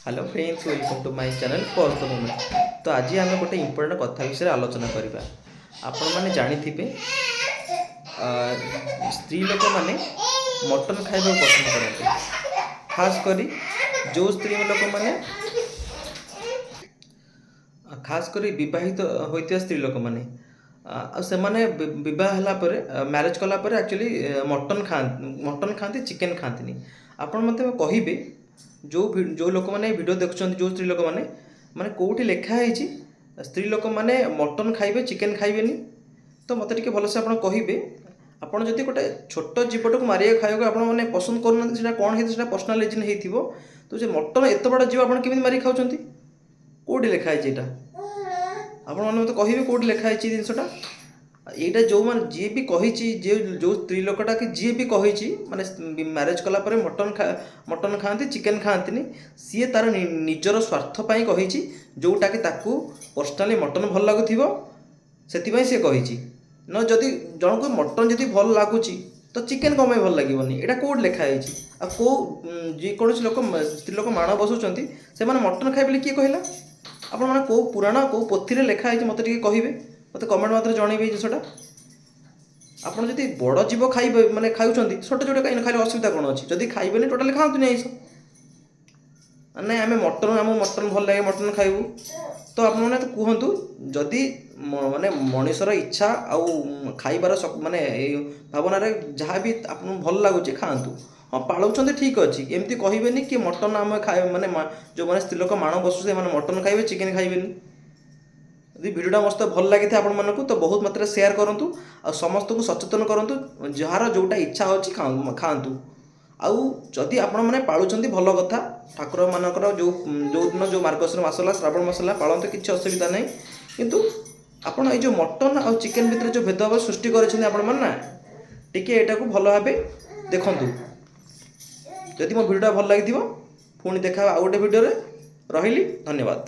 Hello friends, welcome to my channel Pause the Moment। ତ ଆଜି ଆମେ ଗୋଟେ ଇମ୍ପୋର୍ଟାଣ୍ଟ କଥା ବିଷୟରେ ଆଲୋଚନା କରିବା। ଆପଣମାନେ ଜାଣିଥିବେ, ସ୍ତ୍ରୀ ଲୋକମାନେ ମଟନ୍ ଖାଇବାକୁ ପସନ୍ଦ କରନ୍ତି। ଖାସ୍ କରି ଯେଉଁ ସ୍ତ୍ରୀ ଲୋକମାନେ, ଖାସ୍ କରି ବିବାହିତ ହୋଇଥିବା ସ୍ତ୍ରୀ ଲୋକମାନେ, ଆଉ ସେମାନେ ବିବାହ ହେଲା ପରେ, ମ୍ୟାରେଜ୍ କଲା ପରେ ଆକ୍ଚୁଆଲି ମଟନ୍ ଖାଆନ୍ତି, ଚିକେନ୍ ଖାଆନ୍ତିନି। ଆପଣ ମୋତେ କହିବେ, ଯେଉଁ ଯେଉଁ ଲୋକମାନେ ଭିଡ଼ିଓ ଦେଖୁଛନ୍ତି, ଯେଉଁ ସ୍ତ୍ରୀ ଲୋକମାନେ, ମାନେ କେଉଁଠି ଲେଖା ହେଇଛି ସ୍ତ୍ରୀ ଲୋକମାନେ ମଟନ୍ ଖାଇବେ, ଚିକେନ୍ ଖାଇବେନି? ତ ମୋତେ ଟିକେ ଭଲସେ ଆପଣ କହିବେ। ଆପଣ ଯଦି ଗୋଟେ ଛୋଟ ଜୀବଟାକୁ ମାରିବାକୁ, ଖାଇବାକୁ ଆପଣ ମାନେ ପସନ୍ଦ କରୁନାହାନ୍ତି, ସେଇଟା କ'ଣ ହେଇଥିବ, ସେଇଟା ପର୍ସନାଲ୍ ରିଜନ୍ ହେଇଥିବ। ତ ସେ ମଟନ୍ ଏତେ ବଡ଼ ଜୀବ ଆପଣ କେମିତି ମାରିକି ଖାଉଛନ୍ତି? କେଉଁଠି ଲେଖା ହେଇଛି ଏଇଟା? ଆପଣମାନେ ମୋତେ କହିବେ, କେଉଁଠି ଲେଖା ହେଇଛି ଏଇ ଜିନିଷଟା? ଏଇଟା ଯେଉଁମାନେ, ଯିଏ ବି କହିଛି, ଯିଏ ଯେଉଁ ସ୍ତ୍ରୀ ଲୋକଟା କି ଯିଏ ବି କହିଛି, ମାନେ ମ୍ୟାରେଜ୍ କଲା ପରେ ମଟନ୍ ଖାଆନ୍ତି, ଚିକେନ୍ ଖାଆନ୍ତିନି, ସିଏ ତାର ନିଜର ସ୍ୱାର୍ଥ ପାଇଁ କହିଛି। ଯେଉଁଟାକି ତାକୁ ପର୍ସନାଲି ମଟନ୍ ଭଲ ଲାଗୁଥିବ, ସେଥିପାଇଁ ସିଏ କହିଛି। ନ ଯଦି ଜଣକୁ ମଟନ୍ ଯଦି ଭଲ ଲାଗୁଛି, ତ ଚିକେନ୍ କ'ଣ ପାଇଁ ଭଲ ଲାଗିବନି? ଏଇଟା କେଉଁଠି ଲେଖା ହେଇଛି? ଆଉ କେଉଁ ଯେକୌଣସି ଲୋକ, ସ୍ତ୍ରୀ ଲୋକ ମାଣ ବସାଉଛନ୍ତି, ସେମାନେ ମଟନ୍ ଖାଇବେ ବୋଲି କିଏ କହିଲା? ଆପଣମାନେ କେଉଁ ପୁରାଣ, କେଉଁ ପୋଥିରେ ଲେଖା ହେଇଛି, ମୋତେ ଟିକେ କହିବେ। ମୋତେ କମେଣ୍ଟ ମାଧ୍ୟମରେ ଜଣେଇବେ ଏଇ ଜିନିଷଟା। ଆପଣ ଯଦି ବଡ଼ ଜୀବ ଖାଇବେ, ମାନେ ଖାଉଛନ୍ତି, ଛୋଟ ଜୀବଟା କାହିଁ ଖାଇଲେ ଅସୁବିଧା କ'ଣ ଅଛି? ଯଦି ଖାଇବେନି, ଟୋଟାଲି ଖାଆନ୍ତୁନି ଆଇଁଷ। ନାଇଁ, ଆମେ ମଟନ୍, ଆମକୁ ମଟନ୍ ଭଲ ଲାଗେ, ମଟନ୍ ଖାଇବୁ। ତ ଆପଣମାନେ ତ କୁହନ୍ତୁ, ଯଦି ମାନେ ମଣିଷର ଇଚ୍ଛା ଆଉ ଖାଇବାର ମାନେ ଏଇ ଭାବନାରେ ଯାହା ବି ଆପଣଙ୍କୁ ଭଲ ଲାଗୁଛି, ଖାଆନ୍ତୁ। ହଁ, ପାଳୁଛନ୍ତି, ଠିକ୍ ଅଛି। ଏମିତି କହିବେନି କି ମଟନ୍ ଆମେ ଖାଇ, ମାନେ ଯେଉଁମାନେ ସ୍ତ୍ରୀ ଲୋକ ମାଣ ବସୁଛନ୍ତି, ସେମାନେ ମଟନ୍ ଖାଇବେ, ଚିକେନ୍ ଖାଇବେନି। ଯଦି ଭିଡ଼ିଓଟା ମସ୍ତ ଭଲ ଲାଗିଥାଏ ଆପଣମାନଙ୍କୁ, ତ ବହୁତ ମାତ୍ରାରେ ସେୟାର କରନ୍ତୁ ଆଉ ସମସ୍ତଙ୍କୁ ସଚେତନ କରନ୍ତୁ। ଯାହାର ଯେଉଁଟା ଇଚ୍ଛା ଅଛି, ଖାଆନ୍ତୁ। ଆଉ ଯଦି ଆପଣମାନେ ପାଳୁଛନ୍ତି, ଭଲ କଥା। ଠାକୁରମାନଙ୍କର ଯେଉଁ ଯେଉଁ ଦିନ, ଯେଉଁ ମାର୍ଗଶିର ମାସ ହେଲା, ଶ୍ରାବଣ ମାସ ହେଲା, ପାଳନ୍ତୁ, କିଛି ଅସୁବିଧା ନାହିଁ। କିନ୍ତୁ ଆପଣ ଏଇ ଯେଉଁ ମଟନ୍ ଆଉ ଚିକେନ୍ ଭିତରେ ଯେଉଁ ଭେଦଭାବ ସୃଷ୍ଟି କରିଛନ୍ତି ଆପଣମାନେ ନା, ଟିକେ ଏଇଟାକୁ ଭଲ ଭାବେ ଦେଖନ୍ତୁ। ଯଦି ମୋ ଭିଡ଼ିଓଟା ଭଲ ଲାଗିଥିବ, ପୁଣି ଦେଖା ହେବ ଆଉ ଗୋଟେ ଭିଡ଼ିଓରେ। ରହିଲି, ଧନ୍ୟବାଦ।